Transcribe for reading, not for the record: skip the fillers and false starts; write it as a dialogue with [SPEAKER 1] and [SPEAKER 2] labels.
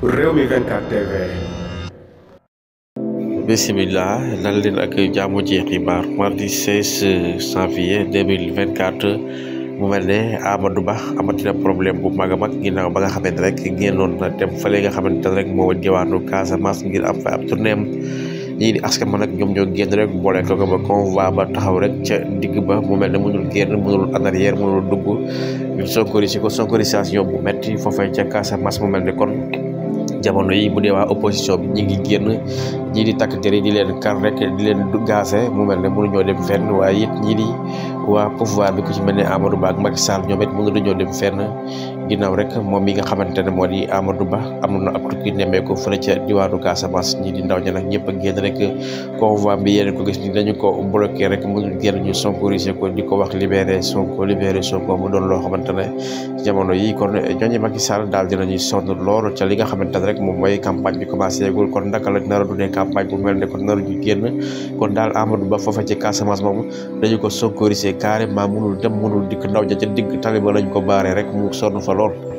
[SPEAKER 1] Rewmi 24 TV.
[SPEAKER 2] Bismillah dal leen ak jaamu ci xibaar mardi 16 janvier 2024 mu mel ne Amadou Ba amatina problème bu mag a mag ginnaaw ba nga xamante rek génnoon na dem fële nga xamante rek moo diwaanu Casamance ngir am fa ab tournéem ñii di askan ma nag ñoom ñoo génn rek boole ko ba convoi ba taxaw rek ca digg ba mu mel ne mënul génn mënul en arrière mënul dugg ñu sonkorisation bu metti foofee ca Casamance mu mel ne kon jamono yi bu dee waa opposition bi ñi ngi génn ñii di takk der yi di leen kar rek di leen gaase mu mel ne mënuñoo dem fenn waaye it ñii di waa pouvoir bi ku ci mel ne Amadou Ba ak Macky Sall ñoom it mënuñoo dem fenn ginnaaw rek moom mi nga xamante ne moo di Amadou Ba amoon na ab tukki nemmeeku fële ca diwaanu Casamance ñii di ndaw ña nag ñëpp a génn rek convoi bi yéen ko gis ni dañu ko bloqué rek mënul génn ñu sonkorisé ko di ko wax libéré Sonko mu doon loo xamante ne jamono yi kon ñooñu Macky Sall daal dinañuy sonn loolu ca li nga xamante ne rek moom mooy campagne bi commencé gul kon naka la nar a dundee campagne bu mel ne kon nar ñu génn kon daal Amadou Ba foofa ci Casamance moom dañu ko sonkorisé carrément mënul dem mënul dikk ndaw ja ca digg tali ba lañ ko baaree rek mu sonn fa lool.